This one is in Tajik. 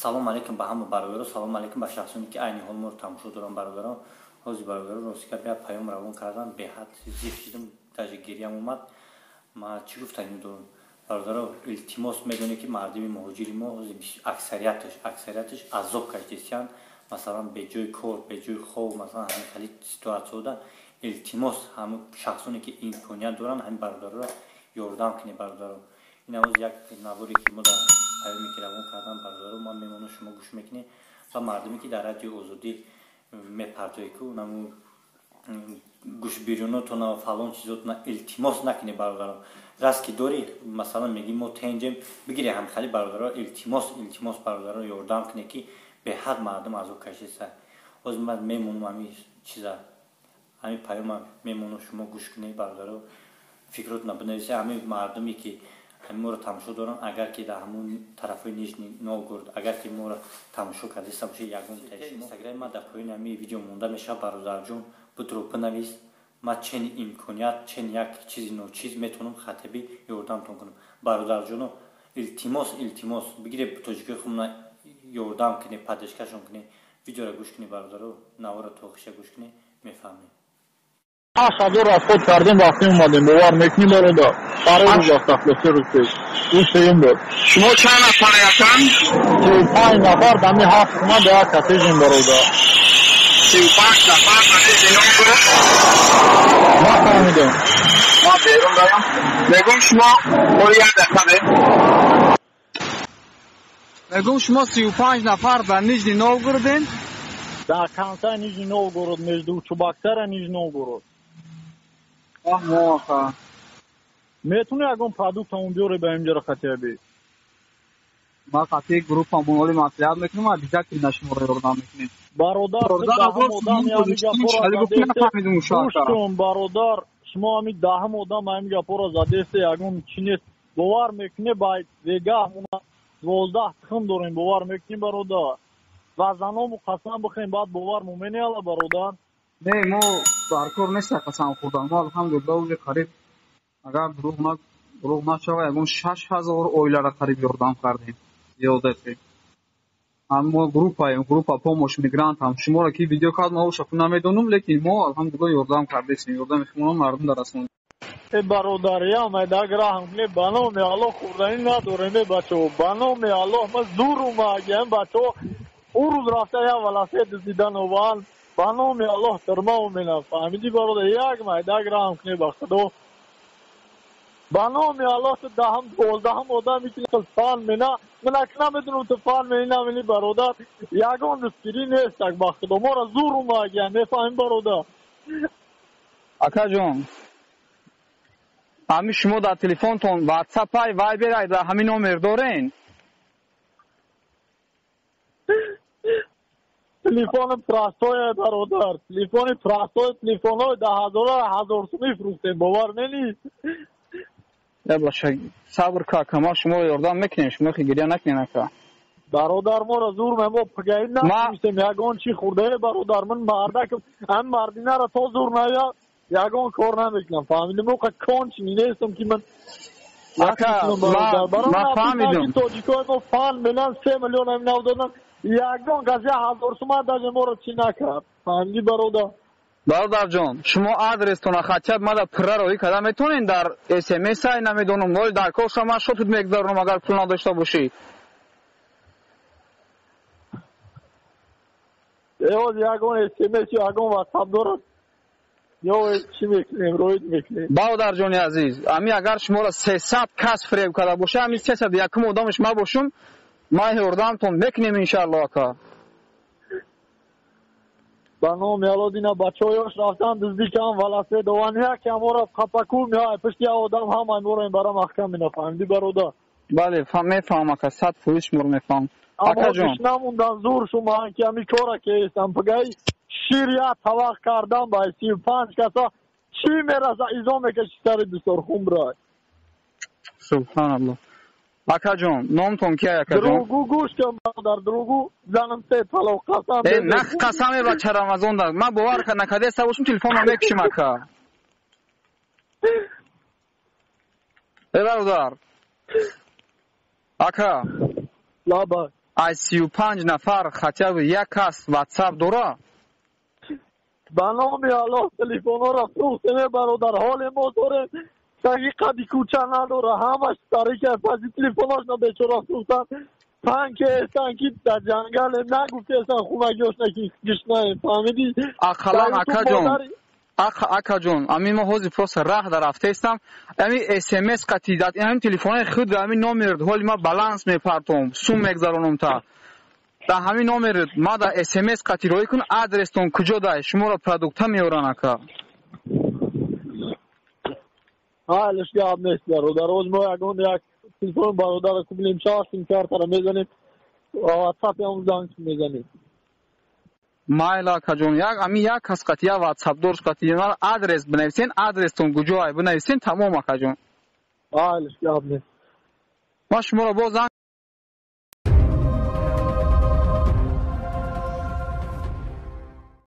Салом алейкум ба ҳама бародаро, салом алейкум ба шахсоне ки айни ҳол моро тамошо доранд бародарон. Ҳозир бародаро рости гап як паём равон кардам, беҳад зиқ шидам, даже гирьям омад. Ма чӣ гуфтанӣ дорам? Бародаро, илтимос медонед ки мардуми муҳоҷири мо ҳозир аксарияташ азоб кашидистиянд, масалан беҷои кор, беҷои хоб, масалан ҳамин хели ситуатсияда илтимос ҳама шахсоне ки имконият доранд ҳамин бародароро ёрдам кунед бародаро. Ин ҳоз як наворе ки мо дар паёме ки равон кардам бародаро, ман мемонам шумо гӯш мекунед ва мардуме ки дар радиои озодӣ мепартоед ку наму гӯшбирёнотона фалон чизотона илтимос накунед бародаро. Раст ки дорӣ масалан мегӣ мо тенҷем, бигире ҳамхали бародаро, илтимос илтимос бародаро ёрдам кунед ки беҳад мардум азоб кашиста. Ҳозир ман мемонам ҳамин чиза, ҳамин паёма мемонам шумо гӯш кунед бародаро, фикротона бинависед. Ҳамин мардуме ки ҳамин моро тамошо доранд, агар ки дар ҳамон тарафҳои Нижний Новгород агар ки моро тамошо кардаиста бошед, ягон инстаграми ман дар поёни ҳамин видео монда мешавад бародарҷон, будро бинавис. Ман чен имконият, чен як чизи ночиз метавонам хатаби ёрдамтон кунам бародарҷоно. Илтимос илтимос бигиред тоҷикои худмона ёрдам кунед, поддержкашон кунед. Видеоро гӯш кунед бародаро, навора то охиша гӯш кунед, мефаҳмед. 8000 расход кардем вақте омадем, бовар мекунӣ бародар? Барои рӯз рафта се рӯз пеш. Ин сеюм буд. Шумо чанд нафар ҳастанд? 35 нафар дар ҳамин ҳафт хона дар як коттеҷем бародар. 35 нафар дар Нижний Новгород? Нафаҳмидам. Ман берун дорам. Мегӯм шумо ои як дақиқа бе. Мегӯм шумо 35 нафар дар Нижний Новгороден? Дар конца Нижний Новгород, между Чебоксар и Нижний Новгород. Аха. Метавонӣ ягон продуктамон биёре ба инҷаро хатиаби? Ман қатъи группамон оли маслиҳат мекунам, обязательно шуморо ёрдам мекунем. Бародар, даҳум одам ҳамин гапҳоро задест. Бародар, шумо ҳамин даҳум одам ҳамин гапҳоро задест, ягон чӣ нест. Бовар мекунед, ба вегаҳ 12 тухм дорем, бовар мекунӣ бародар? Ва заному қасам бихӯрем, баъд бовар муменеала бародар? Не, мо дар кор нест қасам хӯрдан. Мо алҳамдулиллоҳ уже қариб агар дурӯғ нашава ягон 6000 оиларо қариб ёрдам кардем. Зиёдати. Мо группаем, группа помощь мигрантам. Шуморо ки видео кард, мо ошаку намедонам, лекин мо алҳамдулиллоҳ ёрдам кардесем. Ёрдами худмон мардум дар расонд. Э бародар, я майдаг раҳм кунед, ба номи Аллоҳ хӯрданӣ надорем, э бачаҳо. Ба номи Аллоҳ ман зур омадем, бачаҳо. Он рӯз рафта як велосипед дуздидан ованд. Ба номи Аллоҳ тирма омедам. Фаҳмидӣ бародар? Як майдаг раҳм кунед ба Худо. Ба номи Аллоҳ ту даҳум дувоздаҳум одаме ки фан мена, ман ак намедонам ту фан мени намени бародар. Ягон дастгирӣ нестак ба Худо. Моро зур омадем, мефаҳмӣ бародар? Акаҷон, ҳамин шумо дар телефонтон WhatsApp ай, Viber ай дар ҳамин номер дорен? Телефони простое бародар, телефони простое, телефонҳои даҳ ҳазор сумӣ фурӯхтем, бовар менӣ? Я баша, сабр ка, ака, ма шуморо ёрдам мекунем, шумо хи гиря накунед ака. Бародар, моро зур мо пагаи намешем, ягон чӣ хӯрдае бародар, ман мардакам, ҳам мардинаро то зур ная ягон кор намекунам, фаҳмидӣ? Мо кончи нестам ки ман ака, ма фаҳмидам. Тоҷикои мо фан менан 3 миллион ҳам нав додан, ягон кас 1000 сума даже моро чӣ накард, фаҳмидӣ бародар? Бародарҷон, шумо адрестона хотя б мада пурра роҳӣ карда метавонед дар смс ай намедонам, оли дар кор шума ман шотут мегузаронам агар пул надошта бошӣ. Эоз ягон смс ё ягон ватсап дорад ё чӣ мекунем, роид мекунем. Бародарҷони азиз, ами агар шуморо 300 кас фиреб карда боша, ами 301-ум одамаш ман бошум, ман ёрдамтон мекунем иншааллоҳ ака. Ба номи Алло дина бачаҳоёш рафтан дуздӣ кан велосипед ованд, якам моро қапаку меояд пушти як одам, ҳамаи моро ин бара маҳкам мена, фаҳмидӣ бародар? Бале, мефаҳмам ака, 100% шуморо мефаҳмам. Акаҷон, намондан зур шумо ки ҳамин кора кестам, пагаи шир як тавақ кардан ба 35 каса чӣ мераса, изо мекаши сари дусторхун брай. Субҳаналлоҳ. Акаҷон, номтон кия акаҷон? Дурӯғгӯ гӯш кун бародар, дурӯғгӯ занам се талоқ қасам. Э, нах қасам е бача Рамазон да. Ман бовар накардаеста бошум телефонро мекушим ака. Э бародар. Ака. Лаба. Аз 35 нафар хотя бы як кас ватсап дора? Ба номи Аллоҳ, телефонҳоро фурӯхтем, бародар. Ҳоле мо дорем, таги қади кӯча надора, ҳамаш тарика паси телефоношна бечора фурӯхтан. Панкестан ки дар ҷангалем, нагуфтестан хунагиошна ки гишнаем, фаҳмидӣ? Ақаллан, акаҷон, акаҷон, ами мо ҳозир просто раҳ дар рафтаистам, ами смс қати ами телефонои худ ами номер ҳоли ма баланс мепартом, сум мегзаронам, та дар ҳамин номер ма дар смс қати роҳӣ кун, адрестон куҷо дай, шуморо продукта меоран, ака. Ҳалиш гап нест, бародар. Ҳоз мо ягон як телефон бародара кублем, шава сим картара мезанем, ватсапам занг мезанем. Майла, акаҷон, як ами як кас қати як ватсапдорш қати адрес бинависен, адрестон куҷоай бинависен, тамом, акаҷон. Ҳалиш гап нест. Ман шуморо боз занг.